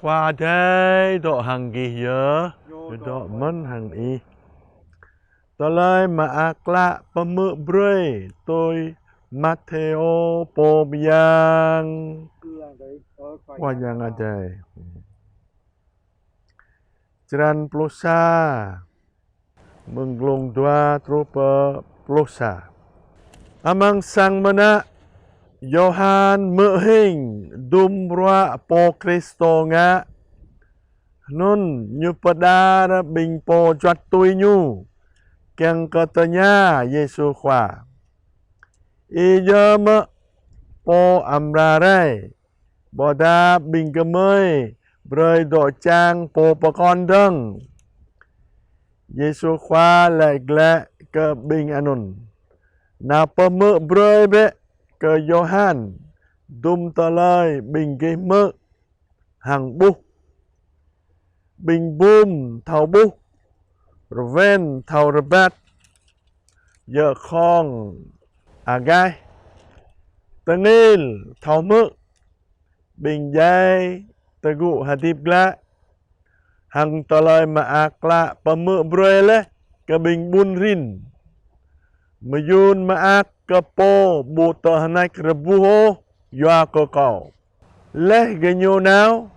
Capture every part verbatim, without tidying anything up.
Khua Adai dŏ hăng gih yơh. Ñu dŏ mơ̆n hăng ih. Tơlơi Mơak Klă pơhmư̆ brơi tui Mathêô pô mơyang. Khua Yang Adai. Črăn pluh sa, mơ̆ng glông dua truh pơ pluh sa. Amăng sang mơnă, Yôhan hmư̆ hing dum bruă pô Kristô ngă. Hnŭn ñu pơđar ƀing pô juăt tui ñu, kiăng kơ tơña Yêsu Khua: Ih yơh mơ̆ pô amra rai, ƀôdah ƀing gơmơi brơi dŏ čang pô pơkŏn dơ̆ng? Yêsu Khua laĭ glaĭ kơ ƀing anŭn: Nao pơhmư̆ brơi bĕ kơ Yôhan dum tơlơi ƀing gih hmư̆ hăng ƀuh. Ƀing bum thâo ƀuh, rơwen thâo rơbat, djơ̆ khŏng agaih, tơngil thâo hmư̆, ƀing djai tơgŭ hơdip glaĭ, hăng Tơlơi Mơak Klă pơhmư̆ brơi laih kơ ƀing ƀun rin. Mơyŭn mơak kơ pô ƀu tơhneč rơbuh ôh yua kơ Kâo. Laih gơñu nao,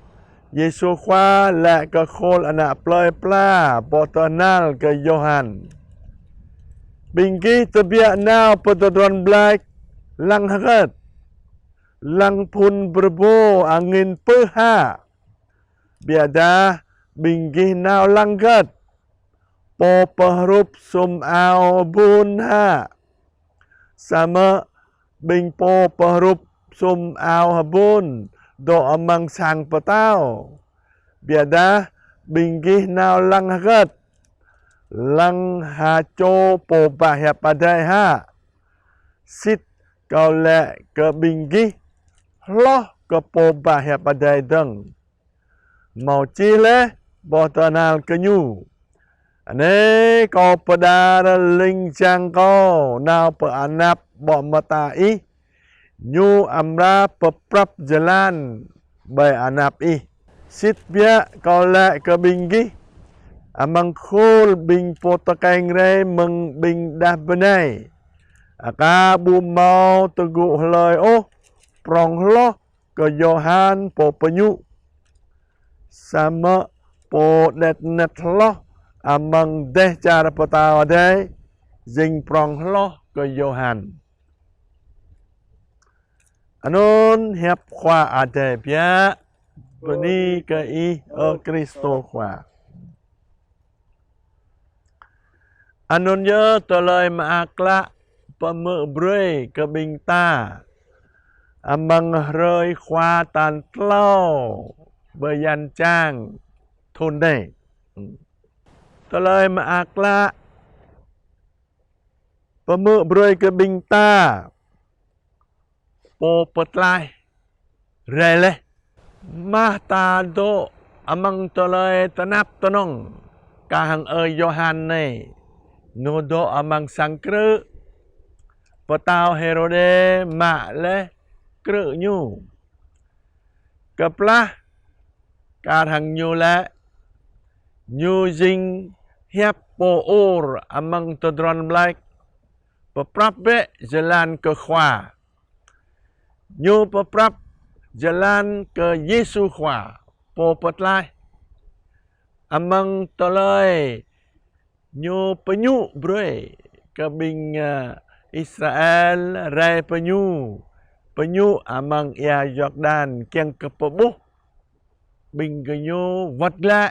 Yêsu Khua laĭ kơ khul ană plơi pla pô tơhnal kơ Yôhan: Ƀing gih tơbiă nao pơ tơdron blač lăng hơgĕt? Lăng phŭn bơrơbô angin pưh hă? Biă dah ƀing gih nao lăng hơgĕt? Pô pơhrŭp sum ao hơbun hă? Samơ̆ ƀing pô pơhrŭp sum ao hơbun dŏ amăng sang pơtao. Biă dah ƀing gih nao lăng hơgĕt? Lăng ha čô pô ba hiăp Adai hă? Sĭt Kâo laĭ kơ ƀing gih, hloh kơ pô ba hiăp Adai dơ̆ng, hmâo čih laih boh tơhnal kơ ñu: Anai Kâo pơđar ling jang Kâo nao pơ anăp ƀô̆ mơta ih, ñu amra pơprăp jơlan ƀơi anăp ih. Sĭt biă Kâo laĭ kơ ƀing gih, amăng khul ƀing pô tơkeng rai mơ̆ng ƀing đah bơnai, aka ƀu hmâo tơgŭ hlơi ôh prŏng hloh kơ Yôhan pô pơñu. Samơ̆ pô đĕt net hloh amăng dêh čar pơtao Adai, jing prŏng hloh kơ Yôhan. Anŭn hiăp Khua Adai biă. Bơni kơ Ih, ơ Kristô Khua. Anŭn yơh Tơlơi Mơak Klă pơhmư̆ brơi kơ ƀing ta amăng hrơi Khua tal klâo bơyan čang thŭn anai. Tơlơi Mơak Klă pơhmư̆ brơi kơ ƀing ta Pô Pơtlaih rai laih. Mah ta dŏ amăng tơlơi tơnap tơnong kar hăng ơi Yôhan anai, ñu dŏ amăng sang krư̆. Pơtao Hêrôdê mă laih krư̆ ñu. Kơplah kar hăng ñu laĭ, ñu jing hiăp pô ur amăng tơdron blač, pơprăp bĕ jơlan kơ Khua. Ñu pơprăp jơlan kơ Yêsu Khua, Pô Pơtlaih. Amăng tơlơi ñu pơñu brơi kơ ƀing, ơ, Israel rai pơ ñu, pơñu amăng ia Yordan kiăng kơ pơƀuh ƀing gơñu wơ̆t glaĭ,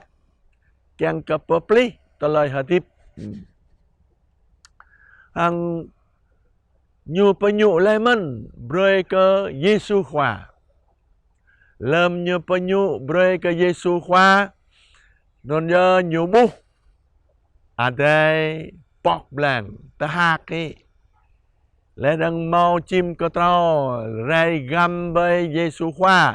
kiăng kơ pơplih tơlơi hơdip. Hăng ñu pơñu laih mơ̆n brơi kơ Yêsu Khua. Lơm ñu pơñu brơi kơ Yêsu Khua, anŭn yơh ñu ƀuh adai pŏk blang, tơhak hĭ. Laih dơ̆ng hmâo čim kơtrâo rai găm ƀơi Yêsu Khua.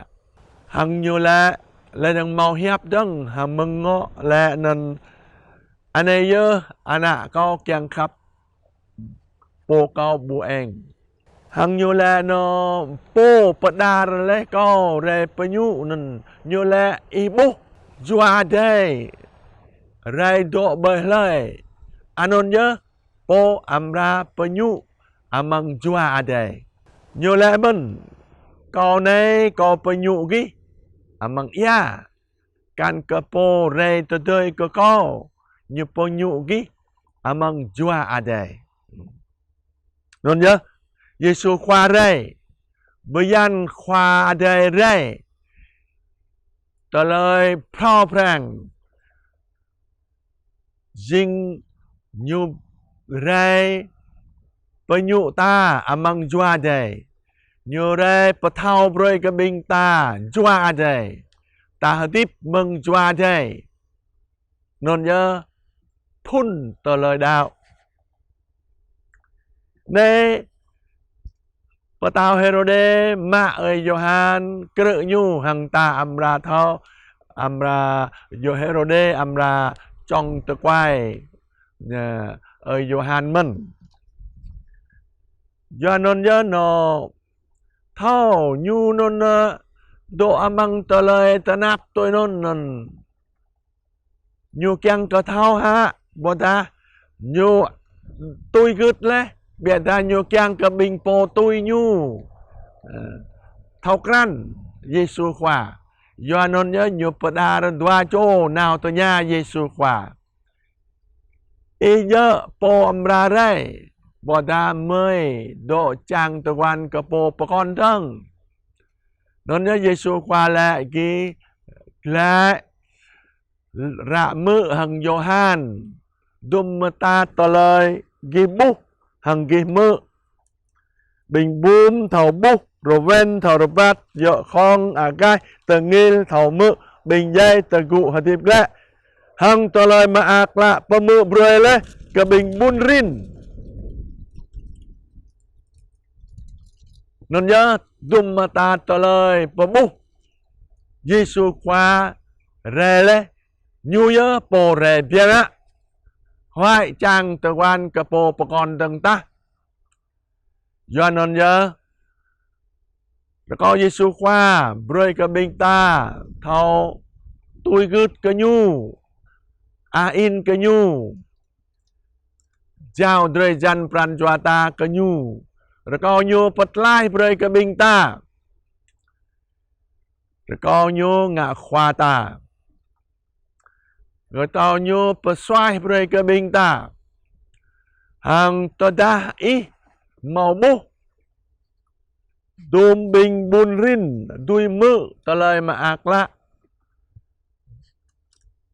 Hăng ñu laĭ, laih dơ̆ng hmâo hiăp dơ̆ng hăng mơ̆ng ngŏ laĭ anŭn: Anai yơh Ană Kâo kiăng khăp, Pô Kâo ƀu eng. Hăng ñu laĭ anŭn: Pô pơđar laih kâo rai pơ ñu anŭn, ñu laĭ: Ih ƀuh Jua Adai rai dŏ ƀơi hlơi, anŭn yơh pô amra pơñu amăng Jua Adai. Ñu laĭ mơ̆n: Kâo anai, kâo pơñu gih amăng ia, kăn kơ pô rai tơdơi kơ kâo, ñu pơñu gih amăng Jua Adai. Anŭn yơh, Yêsu Khua rai, bơyan Khua Adai rai, tơlơi phrâo phrang, jing ñu rai pơñu ta amăng Jua Adai. Ñu rai pơthâo brơi kơ ƀing ta Jua Adai, ta hơdip mơ̆ng Jua Adai. Anŭn yơh phŭn tơlơi đaŏ. Anai, pơtao Hêrôđê mă ơi Yôhan krư̆ ñu hăng ta amra thâo, amra yơh Hêrôđê amra čŏng tơkuai, ơ, ơi Yôhan mơ̆n. Yua anŭn yơh ñu thâo ñu anŭn, ơ, dŏ amăng tơlơi tơnap tui anŭn anŭn. Ñu kiăng kơ thâo hă, ƀôdah ñu tui gưt laih, ƀiădah ñu kiăng kơ ƀing pô tui ñu, ơ, thâo krăn Yêsu Khua. Yua anŭn yơh ñu pơđar dua čô nao tơña Yêsu Khua: Ih djơ̆ pô amra rai, ƀôdah mơi dŏ čang tơguan kơ pô pơkŏn dơ̆ng? Anŭn yơh Yêsu Khua laĭ gih: Glaĭ ră hmư̆ hăng Yôhan, dŭm mơta tơlơi gih ƀuh hăng gih hmư̆. Ƀing bum thâo ƀuh, rơwen thâo rơbat, djơ̆ khŏng agaih, tơngil thâo hmư̆, ƀing djai tơgŭ hơdip glaĭ. Hăng tơlơi mơak klă pơhmư̆ brơi laih kơ ƀing ƀun rin. Anŭn yơh, dŭm mơta tơlơi pơƀuh Yêsu Khua rai laih, ñu yơh pô rai biă mă, huăi čang tơguan kơ pô pơkŏn dơ̆ng tah. Yua anŭn yơh, rơkâo Yêsu Khua brơi kơ ƀing ta thâo tui gưt kơ ñu, ăh in kơ ñu, jao drơi jan pran jua ta kơ ñu, rơkâo ñu pơtlaih brơi kơ ƀing ta, rơkâo ñu ngă Khua ta, rơkâo ñu pơsuaih brơi kơ ƀing ta. Hăng tơdah ih hmâo ƀuh dŭm ƀing ƀun rin dưi hmư̆ tơlơi mơak klă,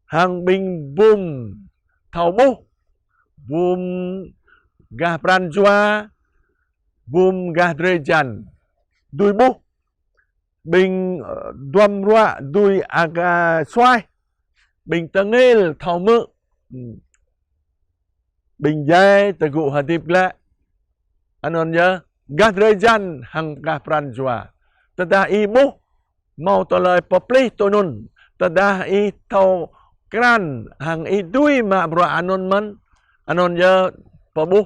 hăng ƀing bum thâo ƀuh, bum gah pran jua, bum gah drơi jan dưi ƀuh, ƀing, ơ, duăm ruă dưi aga suaih, ƀing tơngil thâo hmư̆, ƀing djai tơgŭ hơdip glaĭ. Anŭn yơh, gah drơi jan hăng gah pran jua. Tơdah ih ƀuh hmâo tơlơi pơplih tui anŭn, tơdah ih thâo krăn hăng ih dưi mă bruă anŭn mơ̆n, anŭn yơh pơƀuh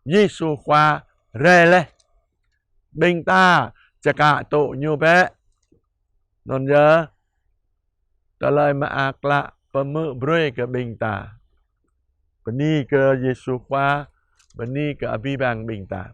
Yêsu Khua rai laih. Ƀing ta čơkă tŭ ñu bĕ. Anŭn yơh, tơlơi mơak klă pơhmư̆ brơi kơ ƀing ta. Bơni kơ Yêsu Khua, bơni kơ abih bang ƀing ta.